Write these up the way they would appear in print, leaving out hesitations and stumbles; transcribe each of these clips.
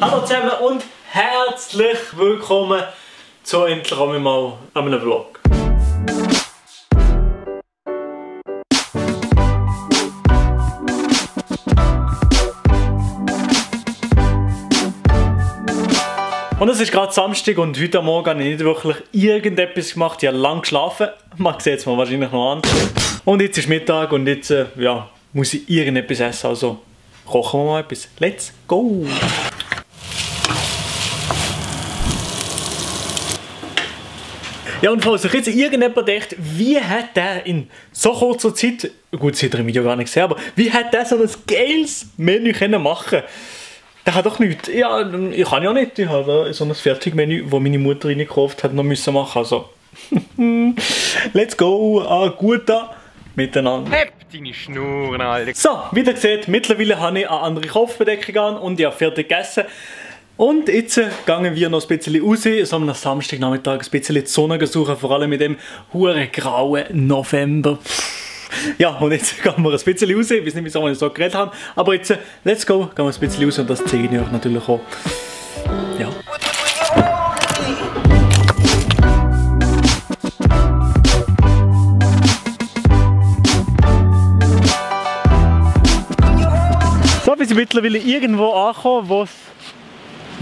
Hallo zusammen und herzlich willkommen zu endlich einmal einem Vlog. Und es ist gerade Samstag und heute Morgen habe ich nicht wirklich irgendetwas gemacht. Ich habe lange geschlafen, man sieht es mir wahrscheinlich noch an. Und jetzt ist Mittag und jetzt ja, muss ich irgendetwas essen, also kochen wir mal etwas. Let's go! Ja, und falls sich jetzt irgendjemand denkt, wie hat der in so kurzer Zeit, gut, das hat er im Video gar nicht gesehen, aber wie hat der so ein geiles Menü machen können? Der hat doch nichts. Ja, ich kann ja nicht. Ich habe so ein Fertigmenü, das meine Mutter reingekauft hat, noch müssen machen. Also, let's go, guter miteinander. Heb deine Schnur, Alter. So, wie ihr seht, mittlerweile habe ich eine andere Kopfbedeckung an und ich habe fertig gegessen. Und jetzt gehen wir noch ein bisschen raus, so am Samstagnachmittag ein bisschen die Sonne suchen, vor allem mit dem huren grauen November. Ja, und jetzt gehen wir ein bisschen raus, ich weiß nicht, wieso wir so geredet haben, aber jetzt, let's go, gehen wir ein bisschen raus und das zeige ich euch natürlich auch. Ja. So, wir sind mittlerweile irgendwo angekommen, wo es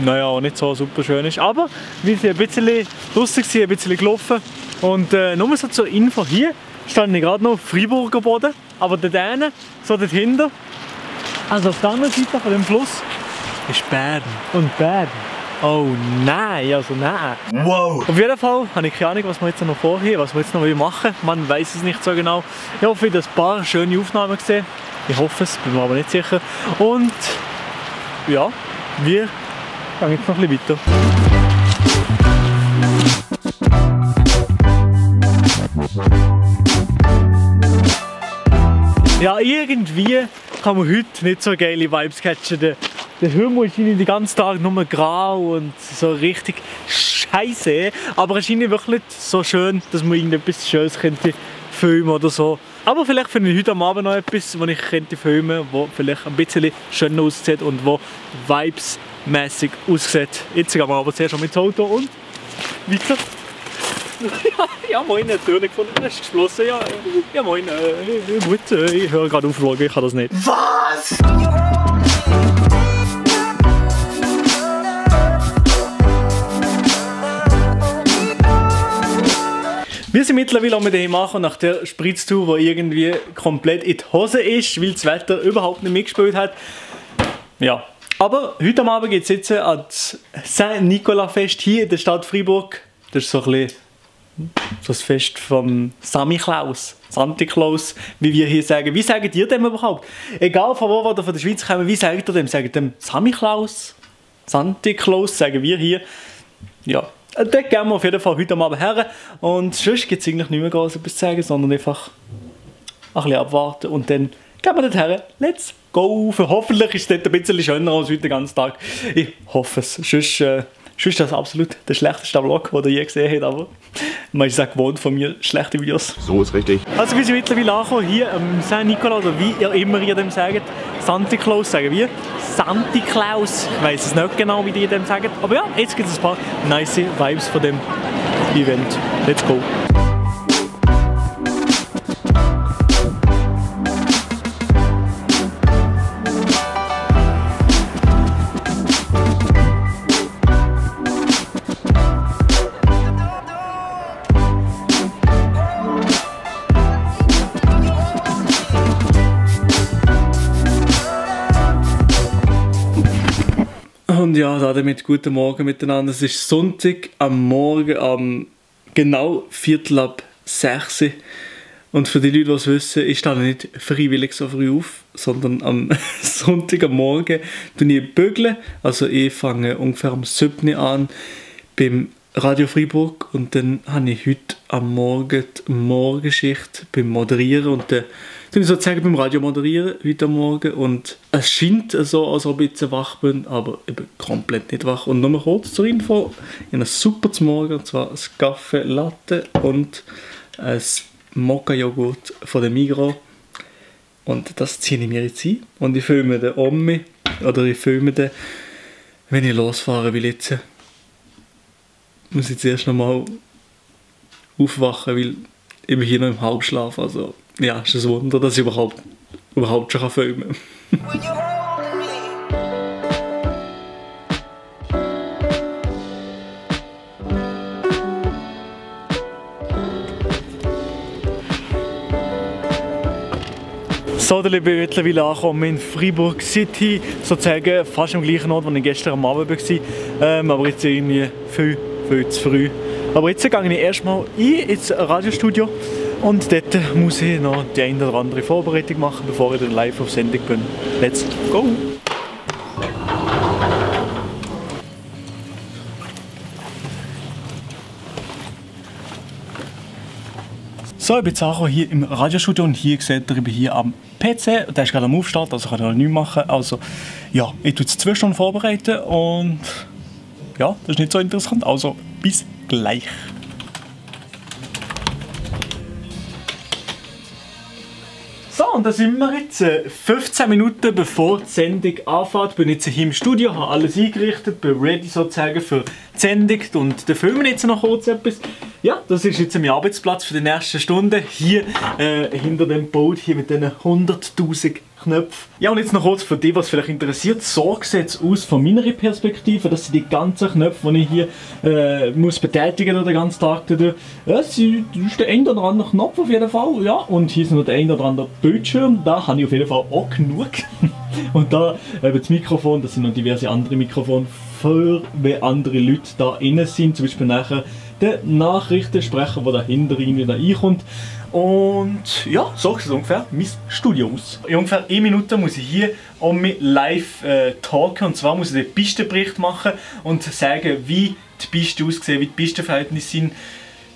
naja, nicht so super schön ist, aber wir sind ein bisschen lustig, ein bisschen gelaufen und nur so zur Info, hier stand ich gerade noch auf Freiburger Boden, aber dort hinten, so dort hinten, also auf der anderen Seite von dem Fluss, ist Bern. Und Bern, oh nein, also nein. Wow! Auf jeden Fall habe ich keine Ahnung, was wir jetzt noch vorher, was wir jetzt noch machen wollen. Man weiß es nicht so genau. Ich hoffe, ich habe ein paar schöne Aufnahmen gesehen. Ich hoffe es, bin mir aber nicht sicher. Und ja, wir gehen jetzt noch ein bisschen weiter. Ja, irgendwie kann man heute nicht so geile Vibes catchen. Der Himmel ist den ganzen Tag nur grau und so richtig scheiße. Aber es ist wirklich nicht so schön, dass man irgendetwas Schönes könnte filmen oder so. Aber vielleicht finde ich heute am Abend noch etwas, was ich könnte filmen, das vielleicht ein bisschen schöner aussieht und wo vibesmäßig aussieht. Jetzt gehen wir aber zuerst schon mit dem Auto und weiter. Ja, moin, die Tür nicht gefunden, das ist geschlossen. Ja, moin, ich höre gerade auf Vloggen, ich kann das nicht. Was? Wir sind mittlerweile auch mit dem machen nach der Spritztour, die irgendwie komplett in die Hose ist, weil das Wetter überhaupt nicht mitgespielt hat. Ja. Aber heute Abend geht es jetzt ans Saint-Nicolas-Fest hier in der Stadt Freiburg. Das ist so ein bisschen so das Fest vom Sammy Klaus, Santi Claus, wie wir hier sagen. Wie sagt ihr dem überhaupt? Egal von wo oder von der Schweiz kommen, wie sagt ihr dem? Sagt ihr dem Sammy Klaus? Santi Claus, sagen wir hier. Ja, dort gehen wir auf jeden Fall heute Abend her. Und sonst gibt es eigentlich nicht mehr groß etwas zu sagen, sondern einfach ein bisschen abwarten und dann gehen wir dort her. Let's go! Hoffentlich ist es dort ein bisschen schöner als heute den ganzen Tag. Ich hoffe es. Sonst ist das absolut der schlechteste Vlog, den ihr je gesehen habt, aber man ist auch gewohnt von mir, schlechte Videos. So ist richtig. Also wir sind mittlerweile angekommen, hier am Saint-Nicolas, oder wie ihr immer dem sagt, Santi Claus sagen wir. Santi Claus, ich weiss es nicht genau, wie die dem sagen, aber ja, jetzt gibt es ein paar nice Vibes von dem Event. Let's go! Und ja, damit guten Morgen miteinander. Es ist Sonntag am Morgen, genau 5:45 Uhr. Und für die Leute, die es wissen, ich stehe nicht freiwillig so früh auf, sondern am Sonntag am Morgen bügeln. Also ich fange ungefähr um 7 Uhr an beim Radio Freiburg und dann habe ich heute am Morgen die Morgenschicht beim Moderieren und dann ich sozusagen beim Radio moderieren heute Morgen und es scheint so, als ob ich jetzt wach bin, aber ich bin komplett nicht wach. Und nochmal kurz zur Info, ich habe einen super zum Morgen, und zwar ein Kaffee Latte und ein Mokka-Joghurt von der Migros. Und das ziehe ich mir jetzt ein und ich filme den Omi, oder ich filme den Wenn ich losfahren will jetzt, muss ich zuerst nochmal aufwachen, weil ich bin hier noch im Halbschlaf. Also ja, ist ein Wunder, dass ich überhaupt schon filmen kann. So, ich bin mittlerweile angekommen in Freiburg City, sozusagen fast am gleichen Ort, wo ich gestern am Abend war. Aber jetzt irgendwie viel zu früh. Aber jetzt gehe ich erstmal ins Radiostudio und dort muss ich noch die eine oder andere Vorbereitung machen, bevor ich dann live auf Sendung bin. Let's go! So, ich bin jetzt angekommen hier im Radiostudio und hier seht ihr, ich bin hier am PC. Der ist gerade am Aufstart, also kann ich noch nichts machen. Also ja, ich tue jetzt 2 Stunden vorbereiten und ja, das ist nicht so interessant. Also bis gleich. So, und da sind wir jetzt 15 Minuten bevor die Sendung anfängt. Bin jetzt hier im Studio, habe alles eingerichtet, bin ready sozusagen für die Sendung und dann filmen wir jetzt noch kurz etwas. Ja, das ist jetzt mein Arbeitsplatz für die nächsten Stunden. Hier hinter dem Boot, hier mit diesen 100'000 Knöpfen. Ja, und jetzt noch kurz für die, was vielleicht interessiert. So sieht es aus von meiner Perspektive. Das sind die ganzen Knöpfe, die ich hier muss betätigen den ganzen Tag. Das ist der ein oder andere Knopf auf jeden Fall. Ja, und hier ist noch der ein oder andere Bildschirm. Da habe ich auf jeden Fall auch genug. Und da das Mikrofon, das sind noch diverse andere Mikrofone, für wenn andere Leute da drin sind. Zum Beispiel nachher der Nachrichtensprecher, der dahinter irgendwie reinkommt. Und ja, so sieht es ungefähr mein Studio aus. In ungefähr 1 Minute muss ich hier um mich live talken. Und zwar muss ich den Pistenbericht machen und sagen, wie die Piste aussehen, wie die Pistenverhältnisse sind.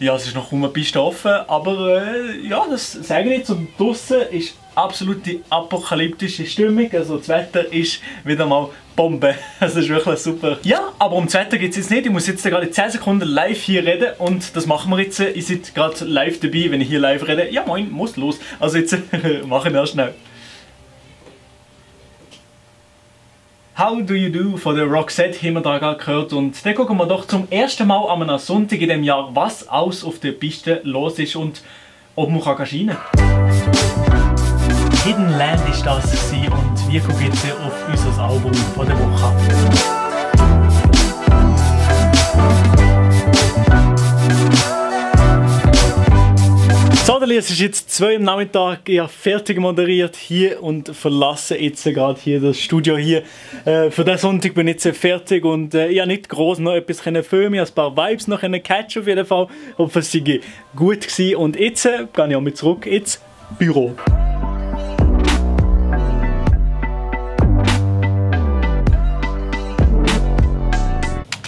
Ja, es ist noch kaum eine Piste offen, aber ja, das sage ich jetzt. Und draussen ist absolute apokalyptische Stimmung. Also das Wetter ist wieder mal Bombe. Das ist wirklich super. Ja, aber um das Wetter geht es jetzt nicht. Ich muss jetzt gerade 10 Sekunden live hier reden und das machen wir jetzt. Ihr seid gerade live dabei, wenn ich hier live rede. Ja moin, muss los. Also jetzt machen wir schnell. How Do You Do von der Roxette haben wir da gerade gehört und dann gucken wir doch zum ersten Mal an einem Sonntag in diesem Jahr, was alles auf der Piste los ist und ob man scheinen kann. Hidden Land ist das und wir gucken jetzt auf unser Album von der Woche. So, es ist jetzt 2 am Nachmittag, ich habe fertig moderiert hier und verlasse jetzt gerade hier das Studio hier. Für diesen Sonntag bin ich jetzt fertig und ich habe nicht groß noch etwas filmen, ich habe ein paar Vibes noch catchen auf jeden Fall. Ich hoffe, es sei gut gewesen und jetzt gehe ich auch mit zurück ins Büro.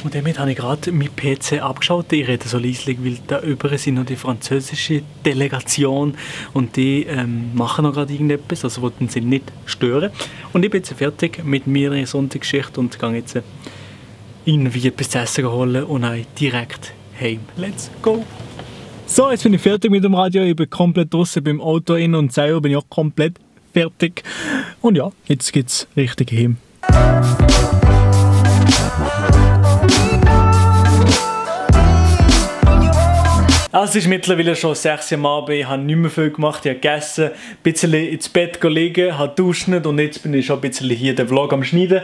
Und damit habe ich gerade meinen PC abgeschaut. Ich rede so leislich, weil da über sind noch die französische Delegation und die machen noch gerade irgendetwas, also wollten sie nicht stören. Und ich bin jetzt fertig mit meiner Sonntagsgeschichte und gehe jetzt irgendwie etwas zu essen holen und dann direkt heim. Let's go! So, jetzt bin ich fertig mit dem Radio. Ich bin komplett draußen beim Auto in und selber bin ich auch komplett fertig. Und ja, jetzt geht's richtig heim. Also es ist mittlerweile schon 6 Uhr am Abend, ich habe nicht mehr viel gemacht, ich habe gegessen, ein bisschen ins Bett gelegen, habe duschen und jetzt bin ich schon ein bisschen hier den Vlog am Schneiden.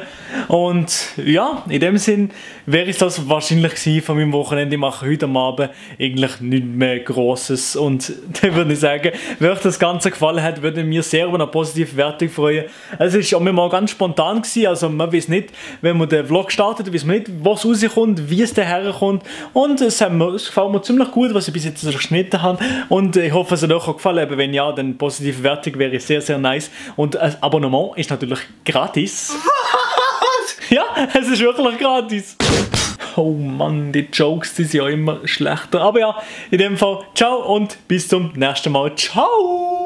Und ja, in dem Sinn wäre es das wahrscheinlich gewesen von meinem Wochenende. Ich mache heute am Abend eigentlich nichts mehr Grosses und dann würde ich sagen, wenn euch das Ganze gefallen hat, würde ich mir sehr über eine positive Wertung freuen. Es war auch mal ganz spontan gewesen, also man weiß nicht, wenn man den Vlog startet, weiß man nicht, was rauskommt, wie es daherkommt und es gefällt mir ziemlich gut, was ich bis jetzt geschnitten habe und ich hoffe, es hat euch auch gefallen, aber wenn ja, dann positive Wertung wäre sehr, sehr nice und ein Abonnement ist natürlich gratis. Ja, es ist wirklich gratis. Oh Mann, die Jokes, die sind ja immer schlechter, aber ja, in dem Fall, ciao und bis zum nächsten Mal. Ciao!